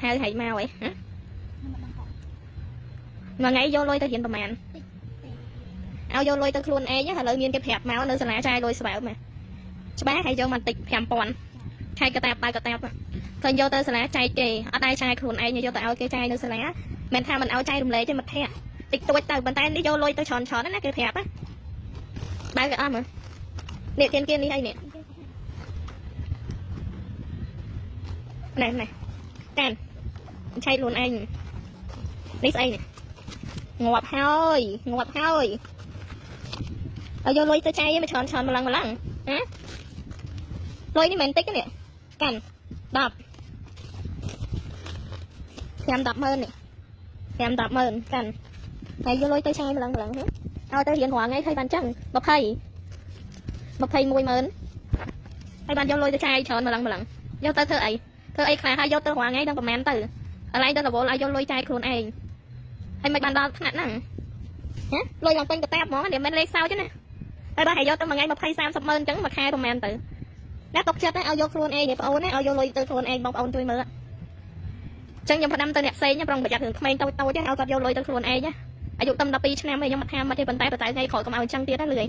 ហៅហែកមកអីហ៎មួយថ្ងៃយកលុយទៅរៀនប្រហែលឲ្យយកលុយទៅខ្លួនឯងឥឡូវមានគេប្រាប់មកនៅសាលាចាយលុយស្បើមកច្បាស់ហើយយកមកតិច5000ខែកតាបបើកតាបឃើញយកទៅសាលាចែកគេអត់ដែរចាយខ្លួនឯងយកទៅឲ្យគេចាយនៅសាលាមិនថាមិនឲ្យចាយរំលែកទេមិត្តភ័ក្តិតិចតួចទៅប៉ុន្តែនេះយកលុយទៅច្រើនច្រើនណាគេប្រាប់ណាបើកអស់មើលនេះគេនេះអីនេះណែណែកាន់ឆែកខ្លួនឯងនេះស្អីនេះងាប់ហើយងាប់ហើយឲ្យយកលុយទៅចាយមកច្រើនច្រើនម្លឹងម្លឹងហ៎លុយនេះមិនតិចទេនេះកាន់10 5 10ម៉ឺននេះ5 10ម៉ឺនកាន់ហើយយកលុយទៅចាយម្លឹងម្លឹងហ៎ឲ្យទៅរៀនរាល់ថ្ងៃឃើញបានចឹង20 21ម៉ឺនហើយបានយកលុយទៅចាយច្រើនម្លឹងម្លឹងយកទៅធ្វើអីធ្វើអីខ្លះហើយយកទៅរាល់ថ្ងៃដល់ប្រហែលទៅឥឡូវទៅរវល់ឲ្យយកលុយចាយខ្លួនឯងហើយមិនបានដល់ថ្នាក់ហ្នឹងហ៎លុយឡើងពេញកតាបហ្មងនេះមិនលេខសើចទេណាហើយបើឲ្យយកទៅមួយថ្ងៃ20 30ម៉ឺនអញ្ចឹងមួយខែប្រហែលទៅណាຕົកចិត្តឲ្យយកខ្លួនឯងនេះបងអូនណាឲ្យយកលុយទៅខ្លួនឯងបងប្អូនជួយមើលអញ្ចឹងខ្ញុំផ្ដាំទៅអ្នកផ្សេងប្រុងប្រយ័ត្នរឿងក្មេងតូចតូចឲ្យគាត់យកលុយទៅខ្លួនឯងណាអាយុតែ12ឆ្នាំឯងខ្ញុំមិនថាមិនទេប៉ុន្តែថ្ងៃក្រោយកុំឲ្យអញ្ចឹងទៀតណាលឿយ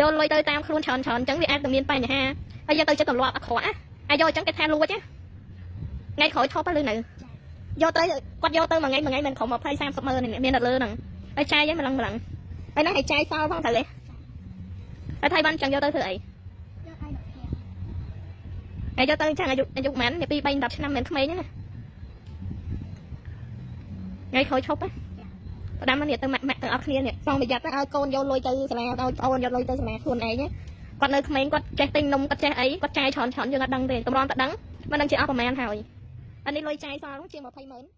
យកលុយទៅតាមខ្លួនច្រើនច្រើនអញ្ចឹងវាអាចនឹងមានបញ្ហាហើយយកទៅចិត្តទម្លាប់អាក្រក់ណាហើយយកអញ្ចឹងគេថាលួចណាថ្ងៃក្រោយឈប់ទៅលឺនៅយកទៅគាត់យកទៅមួយថ្ងៃមួយថ្ងៃមិនក្រុម20 30ម៉ឺននេះមានតែលើហ្នឹងហើយចាយហ្នឹងម្លឹងម្លឹងហើយហ្នឹងឲ្យចាយសល់ផងត្រូវទេហើយថៃបានចង់យកទៅធ្វើអីហើយយកទៅចឹងអាយុអាយុប៉ុន្មាន2 3 10ឆ្នាំមិនក្មេងទេណាថ្ងៃក្រោយឈប់ណាផ្ដាំនេះទៅម៉ាក់ម៉ាក់ទាំងអស់គ្នានេះសងប្រយ័ត្នឲ្យកូនយកលុយទៅសាលាឲ្យប្អូនយកលុយទៅសាលាខ្លួនឯងគាត់នៅក្មេងគាត់ចេះទិញនំគាត់ចេះអីគាត់ចាយច្រើនច្រើនយើងអត់ដឹងទេតម្រាំតែដឹងមិនដឹងជាអស់ប្រមាណហើយអានេះលុយចាយសល់ជាង20ម៉ឺន។